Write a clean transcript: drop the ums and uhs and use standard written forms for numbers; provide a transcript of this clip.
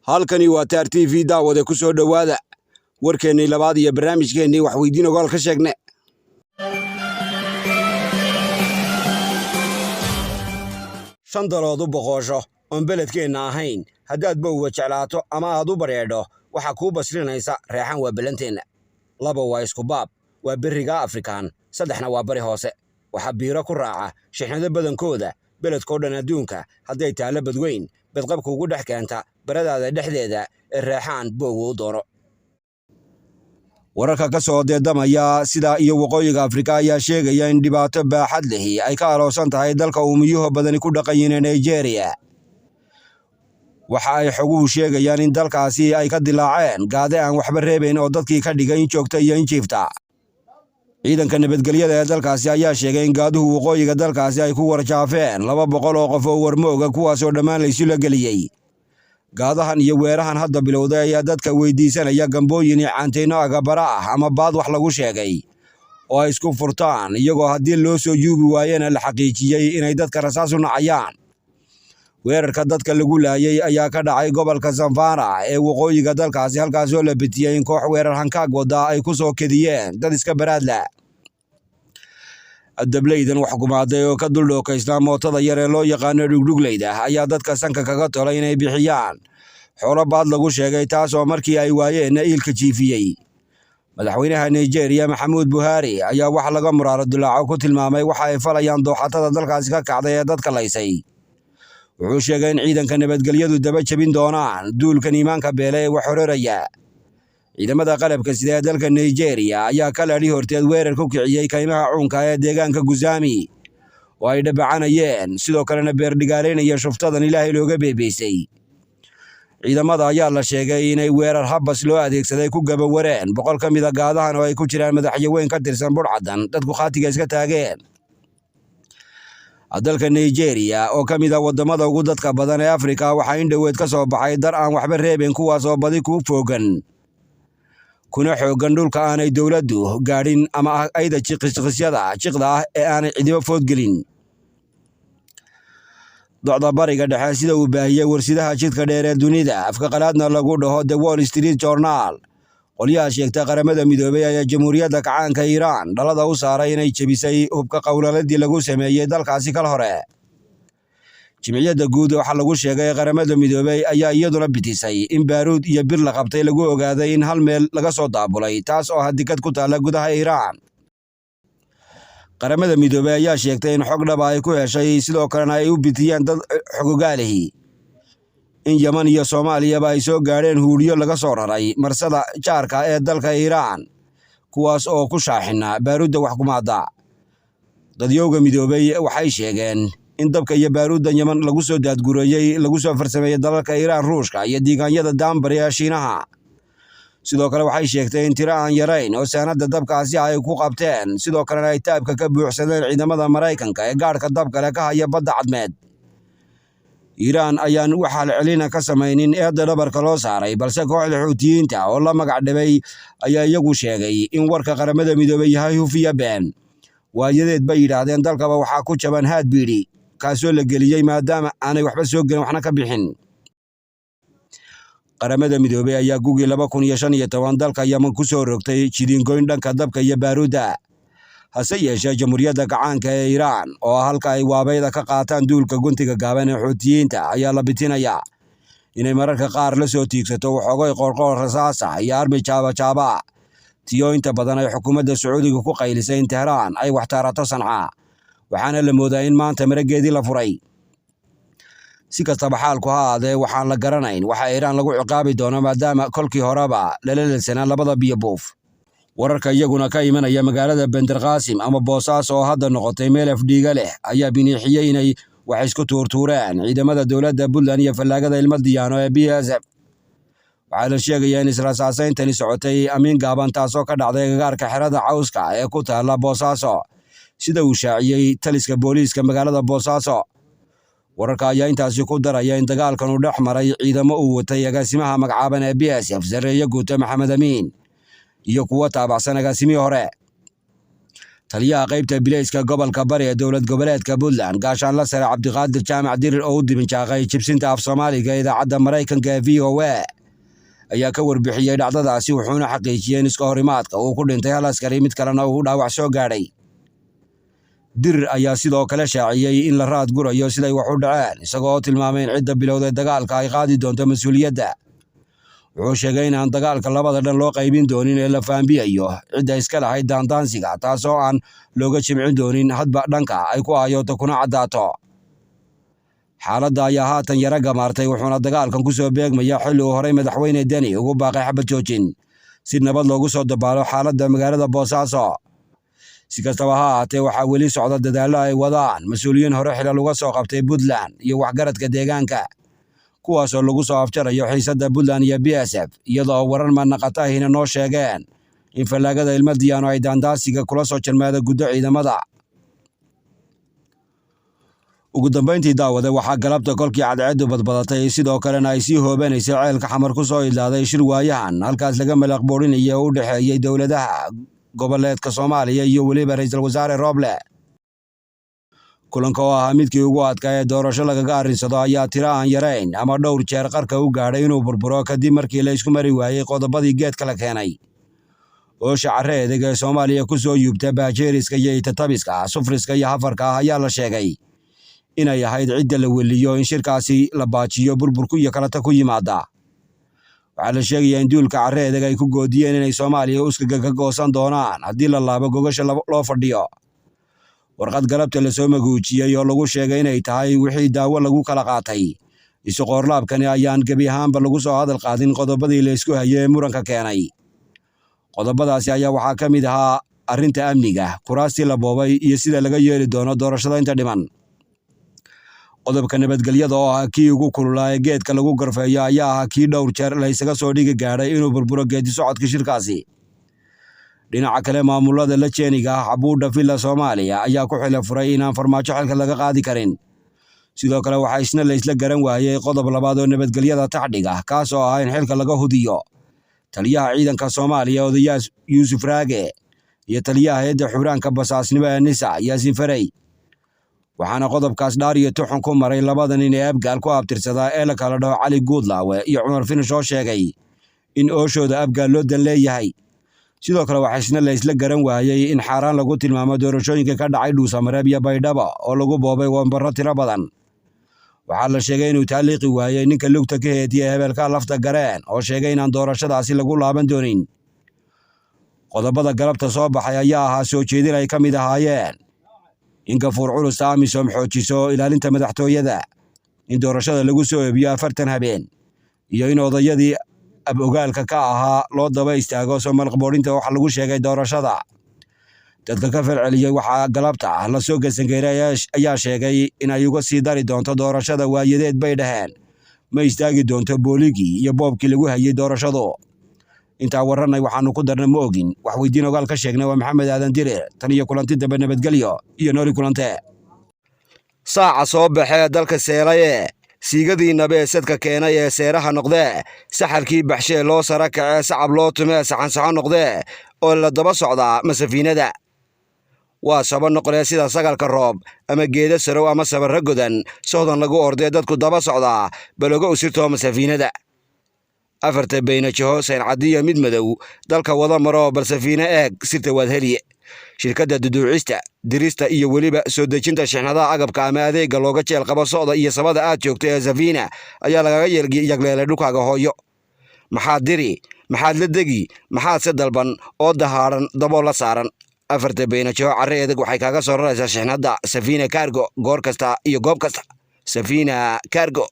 Halkani waa Taar TV, daawade ku soo dhowaada warkeennii labaad iyo barnaamijkeennii waxweydiin ogaal ka sheegne. Shan dalood u boqoosho oon beledkeenna ahayn haddaad bowga jeclaato ama aad u badheedho, waxaa kuu basrinaysa reexan waa bellanteenna. Laba waa isku baab, waa berriga Afrikaan, saddexna waa bari hoose. Waxaa biiro ku raaca shixnado badankooda beledkoo dhan adduunka hadday taallo badweyn bedqabka ugu dhex keenta baradaada dhexdeeda ee reexaan bowga u doono. Wararka ka soo deedamaya sida iyo waqooyiga Afrika ayaa sheegaya in dhibaato baaxad lihi ay ka aloosan tahay dalka uu miyuhu badani ku dhaqan yihiin ee Nigeria. Waxa ay xoguhu sheegayaan in dalkaasi ay ka dilaaceen gaade aan waxba reebayn oo dadkii ka dhigay in joogta iyo in jiifta. Ciidanka nabadgelyada ee dalkaasi ayaa sheegay in gaaduhu waqooyiga dalkaasi ay ku warjaafeen 200 oo qof oo warmooga, kuwaas oo dhammaan laysula geliyey. Gaadahan iyo weerahan hadda bilowday ayaa dadka weydiisanaya gambooyin iyo caanteyno agabara ah ama baad wax lagu sheegay oo ay isku furtaan, iyagoo haddii loo soo juubi waayena la xaqiijiyey inay dadka rasaas u nacayaan. Weerarka dadka lagu laayay ayaa ka dhacay gobolka Zamfara ee waqooyiga dalkaasi, halkaas oo la bitiyey in koox weerar hankaag wada ay ku soo kediyeen dad iska baraadla. Dableydan wax gumaaday oo ka duldhookaysnaa mootada yar ee loo yaqaano dhugdhugleyda ayaa dadka sanka kaga tolay inay bixiyaan xoolo baad lagu sheegay, taas oo markii ay waayeenna iilka jiifiyey. Madaxweynaha Nigeria Maxamuud Buhari ayaa wax laga muraaro dilaaco ku tilmaamay waxa ay falayaan dooxatada dalkaasi ka kacday ee dadka laysay. Wuxuu sheegay in ciidanka nabadgelyadu daba jebin doonaan duulkan iimaanka beele ee wax hororaya. Ciidamada qalabka sida ee dalka Nigeria ayaa kaladhi horteed weerar ku kiciyey kaymaha cuunka ee deegaanka Guzami oo ay dhabacanayeen, sidoo kalena beerdhigaaleynaya shuftadan Ilaahay looga beebeysay. Ciidamada ayaa la sheegay inay weerar habas loo adeegsaday ku gabawareen 100 ka mid a gaadahan oo ay ku jiraan madaxyaweyn ka tirsan budhcadan dadku khaatiga iska taageen. Dalka Nigeria oo ka mid ah waddamada ugu dadka badan ee Afrika waxaa in dhoweed ka soo baxay dar aan waxba reebin, kuwaas oo badi ku foogan kuna xooggan dhulka aanay dowladdu gaadhin ama ayda jiqisjiqisyada jiqda ah ee aanay cidiba foodgelin. Docda bariga dhexe, sida uu baahiyey warsidaha jidka dheer ee dunida afka qalaadna lagu dhaho The Wall Street Journal, qolyaha sheegta Qaramada Midoobay ayaa Jamhuuriyadda Kacaanka Iiraan dhalada u saaray inay jebisay hubka qowlaladii lagu sameeyey dalkaasi kal hore. Jimciyadda guud waxaa lagu sheegay Qaramada Midoobay ayaa iyaduna bitisay in baaruud iyo bir la qabtay lagu ogaaday in hal meel laga soo daabulay, taas oo hadikad ku taalla gudaha Iiraan. Qaramada Midoobay ayaa sheegtay in xog dhaba ay ku heshay, sidoo kalena ay u bitiyeen dad xogogaalihi, in Yeman iyo Soomaaliyaba ay soo gaadheen huudhiyo laga soo raray marsada jaarka ee dalka Iiraan, kuwaas oo ku shaaxina baaruudda wax kumaada. Dadyowga midoobay waxay sheegeen in dabka iyo baaruudda Yeman lagu soo daadgureeyey lagu soo farsameeyey dalalka Iiraan, Ruushka iyo deegaanyada Daanbari ee Shiinaha. Sidoo kale waxay sheegtay in tiro aan yarayn oo saanadda dabkaasi ay ku qabteen, sidoo kalena ay taabka ka buuxsadeen ciidamada Maraykanka ee gaadhka dabkale ka haya badda Cadmeed. Iiraan ayaan wax halcelina ka samaynin eedda dhabarka loo saaray, balse kooxda Xuutiyiinta oo la magac dhibay ayaa iyagu sheegay in warka Qaramada Midoobay yahay hufiya been. Waayadeed bay yidhaahdeen dalkaba waxaa ku jaban haad biidhi, kaasoo la geliyey maadaama aanay waxba soo gelin waxna ka bixin. Qaramada Midoobay ayaa gugii 2015 dalka Yemen ku soo rogtay jidingoyn dhanka dabka iyo baaruudda. Hase yeeshee Jamhuuriyadda Kacaanka ee Iiraan oo halka ay waabayda ka qaataan duulka guntiga gaaban ee Xuutiyiinta ayaa la bitinayaa inay mararka qaar la soo tiigsato waxoogay qoorqoor rasaasa iyo armi jaaba jaaba, tiyo inta badan ay xukuumadda Sacuudiga ku qaylisay in Tehraan ay wax taarato Sanca, waxaana la moodaa in maanta marageedii la furay. Si kastaba xaalku ha ahaadee, waxaan la garanayn waxa Iiraan lagu ciqaabi doono maadaama kolkii horeba lala lalsanaa labada biyo buuf. Wararka iyaguna ka imanaya magaalada Bender Qaasim ama Boosaaso oo hadda noqotay meel afdhiiga leh ayaa biniixiyey inay wax isku tuurtuureen ciidamada dowladda Puntland iyo fallaagada ilmo Diyaano ee BSF. Waxaa la sheegayaa in israsaasyntani socotay amiin gaaban, taasoo ka dhacday agagaarka xerada cawska ee ku taalla Boosaaso, sida uu shaaciyey taliska booliiska magaalada Boosaaso. Wararka ayaa intaasi ku daraya in dagaalkan uu dhex maray ciidamo uu watay agaasimaha magacaaban ee BSF, Sarreeye Guuto Maxamed Amiin, iyo kuwo taabacsan agaasimihii hore. Taliyaha qaybta bilayska gobolka Bari ee dowlad goboleedka Puntland, Gaashaanla Sare Cabdiqaadir Jaamac Dirir, oo u dibinjaaqay jibsinta af Soomaaliga ee idaacadda Maraykanka ee VOA, ayaa ka warbixiyey dhacdadaasi, wuxuuna xaqiijiyey in iska horimaadka uu ku dhintay hal askari, mid kalena uu dhaawac soo gaadhay. Dirir ayaa sidoo kale shaaciyey in la raad gurayo siday wax u dhaceen, isagoo oo tilmaamay in cidda bilowday dagaalka ay qaadi doonto mas-uuliyadda. Wuxuu sheegay in aan dagaalka labada dhan loo qaybin doonin ee la faambiyayo cidda iska lahayd daandaansiga, taasoo aan looga jimcin doonin hadba dhanka ay ku aayooto kuna caddaato. Xaaladda ayaa haatan yara gamaartay, wuxuuna dagaalkan ku soo beegmaya xilli uu horey Madaxweyne Deni ugu baaqay xabad joojin si nabad loogu soo dabaalo xaaladda magaalada Boosaaso. Si kastaba ha ahaatee, waxaa weli socda dadaallo ay wadaan mas-uuliyiin hore xilal uga soo qabtay Puntland iyo waxgaradka deegaanka, kuwaasoo lagu soo afjarayo xiisadda Puntland iyo BSF, iyadoo warar manaqatahina noo sheegeen in fallaagada Ilma Diyaano ay daandaasiga kula soo jarmaada guddo ciidamada. Ugu dambayntii, daawade, waxaa galabta kolkii cadceeddu badbadatay, sidoo kalena ay sii hoobanaysay, ceelka Xamar ku soo idlaaday shir waayahan halkaas laga malaq boodhinaya oo u dhexeeyey dowladaha goboleedka Soomaaliya iyo weliba Ra'iisul Wasaare Roble. Kulanka oo ahaa midkii ugu adkaa ee doorasho lagaga arrinsado ayaa tiro aan yarayn ama dhowr jeer qarka u gaadhay inuu burburo, kadib markii la isku mari waayey qodobadii geedka la keenay. Oosha carre edeg ee Soomaaliya ku soo yuubta baajeeriska iyo itatabiska, sufriska iyo hafarka ah ayaa la sheegay inay ahayd cidda la weliyo in shirkaasi la baajiyo, burburku iyo kalata ku yimaada. Waxaa la sheegayaa in duulka carre edeg ay ku goodiyeen inay Soomaaliya uskaga ka goosan doonaan haddii la laabo gogasha loo fadhiyo. Warqad galabta lasoo maguujiyey oo lagu sheegay inay tahay wixii daawo lagu kala qaatay isu qoorlaabkani ayaan gebi ahaanba lagu soo hadal qaadin qodobadii la isku hayay ee muranka keenay. Qodobadaasi ayaa waxaa ka mid ahaa arrinta amniga, kuraastii la boobay iyo sida laga yeeli doono doorashada inta dhiman. Qodobka nabadgelyada oo ahaa kii ugu kululaa ee geedka lagu gorfeeyo ayaa ahaa kii dhowr jeer la isaga soo dhigi gaadhay inuu burburo geedi socodka shirkaasi. Dhinaca kale, maamulada la jeeniga ah xabuudha Villa Soomaaliya ayaa ku xila furay inaan Farmaajo xilka laga qaadi karin. Sidoo kale waxaa isna la isla garan waayey qodob labaad oo nabadgelyada taxdhiga, kaas oo ah in xilka laga hudiyo taliyaha ciidanka Soomaaliya, Odayaas Yuusuf Raage, iyo taliyaha hay'adda xuraanka basaasnimo ee NISA, Yaasiin Farey. Waxaana qodobkaas dhaar iyo tuxun ku maray labada nin ee Abgaal ku abtirsadaa ee la kala dhaho Cali Guudlaawe iyo Cumar Finish, oo sheegay in ooshooda Abgaal loo dan leeyahay. Sidoo kale waxaa isna la isla garan waayey in xaaraan lagu tilmaamo doorashooyinka ka dhacay Dhuusamareeb iyo Baydhabo oo lagu boobay wambaro tiro badan. Waxaa la sheegay inuu taaliiqi waayey ninka lugta ka heediya hebelka lafta gareen, oo sheegay inaan doorashadaasi lagu laaban doonin. Qodobada galabta soo baxay ayaa ahaa soo jeedin ay ka mid ahaayeen in gafuur culusta AMISOM xoojiso ilaalinta madaxtooyada, in doorashada lagu soo ebiyo 40 habeen, iyo in odayadii ab ogaalka ka ahaa loo daba istaago soo malaqboodhinta waxa lagu sheegay doorashada. Dadka ka falceliyey waxaa galabta la soo gasangeeray ayaa sheegay in ay uga sii dari doonto doorashada. Waayadeed bay dhaheen, ma istaagi doonto booligii iyo boobkii lagu hayay doorashadu. Intaa warranay waxaanu ku darnay ma ogin, wax weydiin ogaal ka sheegnay. Waa Maxamed Aadan Dirir, tan iyo kulanti dambe, nabadgelyo iyo nooli kulante. Saaca soo baxee dalka seelaye, siigadii nabee sadka keenay ee seeraha noqdee, saxalkii baxshee loo sara kacee, sacab loo tumee, saxansaxo noqdee oo la daba socdaa masafiinada. Waa saba noqolee sida sagalka roob ama geeda sarow ama sabarro godan, sohdan lagu ordee dadku daba socdaa, baloga usirtoo masafiinada. Afarta bayna jiho sayn cadiyo mid madow dalka wada maro, bal safiine eeg, sirta waad heliye. Shirkadda duduucista, dirista iyo weliba soo dejinta shixnadaha agabka ama adeegga looga jeel qabo socda iyo sabada aad joogto ee Safiina ayaa lagaga yagleelay dhulkaaga hooyo. Maxaad diri, maxaad la degi, maxaad se dalban oo dahaadhan dabool la saaran? Afarta bayna jiho carre eedeg waxay kaaga soo raraysaa shixnadda Safiina Cargo goor kasta iyo goob kasta. Safiina Cargo.